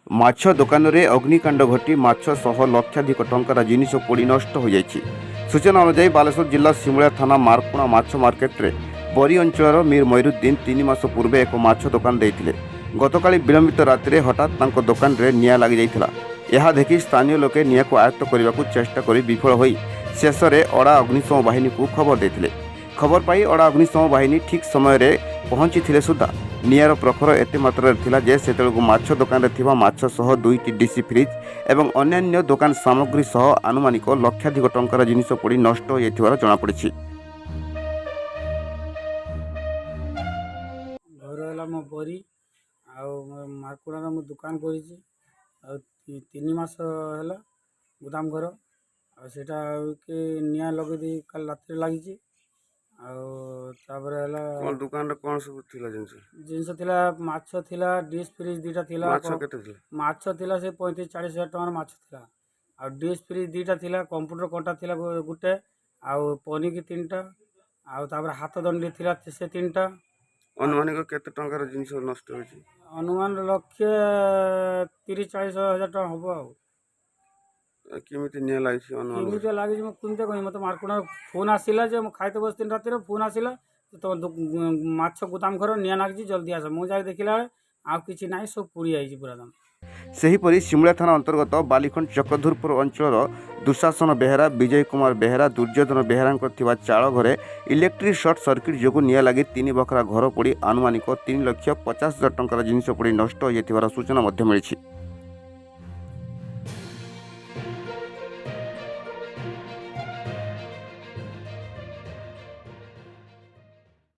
ମାଛ ଦୋକାନରେ ଅଗ୍ନିକାଣ୍ଡ ଘଟି ମାଛ ସହ ଲକ୍ଷାଧିକ ଟଙ୍କାର ଜିନିଷ ପୋଡ଼ି ନଷ୍ଟ ହୋଇଯାଇଛି। ସୂଚନା ଅନୁଯାୟୀ, ବାଲେଶ୍ୱର ଜିଲ୍ଲା ସିମୁଳିଆ ଥାନା ମାର୍କୁଣା ମାଛ ମାର୍କେଟରେ ବରି ଅଞ୍ଚଳର ମୀର ମଇରୁଦ୍ଦିନ 3 ମାସ ପୂର୍ବେ ଏକ ମାଛ ଦୋକାନ ଦେଇଥିଲେ। ଗତକାଲି ବିଳମ୍ବିତ ରାତିରେ ହଠାତ୍ ତାଙ୍କ ଦୋକାନରେ ନିଆଁ ଲାଗିଯାଇଥିଲା। ଏହା ଦେଖି ସ୍ଥାନୀୟ ଲୋକେ ନିଆଁକୁ ଆୟତ୍ତ କରିବାକୁ ଚେଷ୍ଟା କରି ବିଫଳ ହୋଇ ଶେଷରେ ଅଡ଼ା ଅଗ୍ନିଶମ ବାହିନୀକୁ ଖବର ଦେଇଥିଲେ। ଖବର ପାଇ ଅଡ଼ା ଅଗ୍ନିଶମ ବାହିନୀ ଠିକ୍ ସମୟରେ ପହଞ୍ଚିଥିଲେ ସୁଦ୍ଧା ନିଆଁର ପ୍ରଖର ଏତେ ମାତ୍ରାରେ ଥିଲା ଯେ ସେତେବେଳକୁ ମାଛ ଦୋକାନରେ ଥିବା ମାଛ ସହ ଦୁଇଟି ଡିସି ଫ୍ରିଜ୍ ଏବଂ ଅନ୍ୟାନ୍ୟ ଦୋକାନ ସାମଗ୍ରୀ ସହ ଆନୁମାନିକ ଲକ୍ଷାଧିକ ଟଙ୍କାର ଜିନିଷ ପୋଡ଼ି ନଷ୍ଟ ହୋଇଯାଇଥିବାର ଜଣାପଡ଼ିଛି। ଘର ହେଲା ମୋ ବରି ଆଉ ମୋ ମାର୍କୁଡ଼ାରେ ମୁଁ ଦୋକାନ କରିଛି। ଆଉ 3 ମାସ ହେଲା ଗୋଦାମ ଘର। ଆଉ ସେଇଟା କି ନିଆଁ ଲଗେଇ ଦେଇ କାଲି ରାତିରେ ଲାଗିଛି। ଆଉ ତାପରେ ହେଲା କ'ଣ ଦୋକାନରେ କ'ଣ ସବୁ ଥିଲା ଜିନିଷ? ଜିନିଷ ଥିଲା, ମାଛ ଥିଲା, ଡିସ୍ ଫ୍ରିଜ୍ ଦୁଇଟା ଥିଲା। ମାଛ କେତେ ଥିଲା? ମାଛ ଥିଲା ସେ 35-40 ହଜାର ଟଙ୍କାର ମାଛ ଥିଲା। ଆଉ ଡିସ୍ ଫ୍ରିଜ୍ ଦୁଇଟା ଥିଲା, କମ୍ପ୍ୟୁଟର କଣ୍ଟା ଥିଲା ଗୋଟେ, ଆଉ ପନିକି ତିନିଟା, ଆଉ ତାପରେ ହାତ ଦଣ୍ଡି ଥିଲା ସେ ତିନିଟା। ଅନୁମାନିକ କେତେ ଟଙ୍କାର ଜିନିଷ ନଷ୍ଟ ହୋଇଛି? ଅନୁମାନ 1,30-40 ହଜାର ଟଙ୍କା ହେବ ଆଉ। ଆଉ କେମିତି ନିଆଁ ଲାଗିଛି ଅନୁମାନ? କେମିତି ଲାଗିଛି ମୁଁ କେମିତି କହିବି? ମୋତେ ମାର୍କୁଣା ଫୋନ୍ ଆସିଲା ଯେ, ମୁଁ ଖାଇତେ ବସିଥିଲି ରାତିରେ, ଫୋନ୍ ଆସିଲା ଯେ ତମ ମାଛ ଗୋଦାମ ଘର ନିଆଁ ଲାଗିଛି, ଜଲ୍ଦି ଆସ। ମୁଁ ଯାଇ ଦେଖିଲା ବେଳେ ଆଉ କିଛି ନାହିଁ, ସବୁ ପୋଡ଼ି ଯାଇଛି ପୁରା ଦମ। ସେହିପରି ସିମୁଳିଆ ଥାନା ଅନ୍ତର୍ଗତ ବାଲିଖଣ୍ଡ ଚକ୍ରଧରପୁର ଅଞ୍ଚଳର ଦୁଶାସନ ବେହେରା, ବିଜୟ କୁମାର ବେହେରା, ଦୁର୍ଯ୍ୟୋଧନ ବେହେରାଙ୍କ ଥିବା ଚାଳ ଘରେ ଇଲେକ୍ଟ୍ରିକ୍ ସର୍ଟ ସର୍କିଟ୍ ଯୋଗୁଁ ନିଆଁ ଲାଗି ତିନି ବଖରା ଘର ପୋଡ଼ି ଆନୁମାନିକ 3,50,000 ଟଙ୍କାର ଜିନିଷ ପୋଡ଼ି ନଷ୍ଟ ହୋଇଯାଇଥିବାର ସୂଚନା ମଧ୍ୟ ମିଳିଛି।